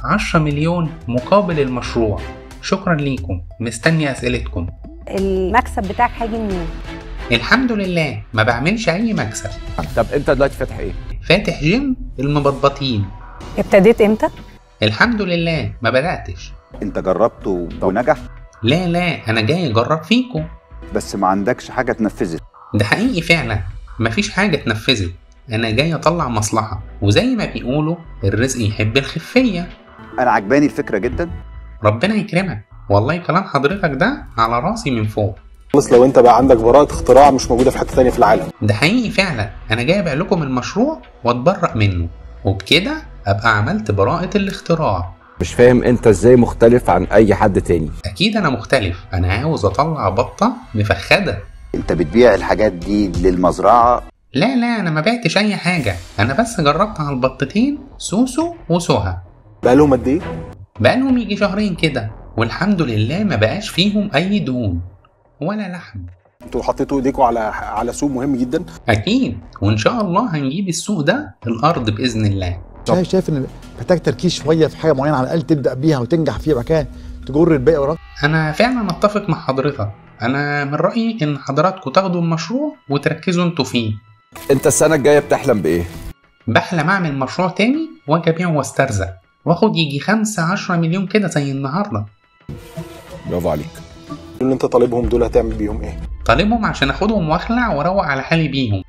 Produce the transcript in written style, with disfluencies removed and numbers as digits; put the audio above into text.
10 مليون مقابل المشروع. شكرا ليكم، مستني اسئلتكم. المكسب بتاعك هيجي منين؟ الحمد لله ما بعملش اي مكسب. طب انت دلوقتي فاتح ايه؟ فاتح جيم المبطبطين. ابتديت امتى؟ الحمد لله ما بدأتش. انت جربته ونجح؟ لا لا، انا جاي اجرب فيكم. بس ما عندكش حاجة اتنفذت. ده حقيقي فعلا مفيش حاجة اتنفذت. انا جاي اطلع مصلحة، وزي ما بيقولوا الرزق يحب الخفية. انا عجباني الفكرة جدا. ربنا يكرمك، والله كلام حضرتك ده على راسي من فوق. بس لو انت بقى عندك براءة اختراع مش موجودة في حتة تانية في العالم. ده حقيقي فعلا، انا جاي ابيع لكم المشروع واتبرأ منه، وبكده ابقى عملت براءة الاختراع. مش فاهم انت ازاي مختلف عن اي حد تاني. اكيد انا مختلف، انا عاوز اطلع بطة مفخدة. انت بتبيع الحاجات دي للمزرعة؟ لا لا، انا ما بعتش اي حاجة، انا بس جربت على البطتين سوسو وسوها. بقالهم قد ايه؟ بقالهم يجي شهرين كده، والحمد لله ما بقاش فيهم اي دهون ولا لحم. انتوا حطيتوا ايديكم على سوق مهم جدا. اكيد، وان شاء الله هنجيب السوق ده الارض باذن الله. شايف ان محتاج تركيز شوية في حاجة معينة، على الاقل تبدا بيها وتنجح فيها، بعد كده تجر الباقي وراك. انا فعلا اتفق مع حضرتك، انا من رايي ان حضراتكم تاخدوا المشروع وتركزوا انتوا فيه. انت السنة الجاية بتحلم بايه؟ بحلم اعمل مشروع تاني واجي ابيعه واسترزق واخد يجي 5-10 مليون كده زي النهارده. برافو عليك. اللي انت طالبهم دول هتعمل بيهم ايه؟ طالبهم عشان اخدهم واخلع واروق على حالي بيهم.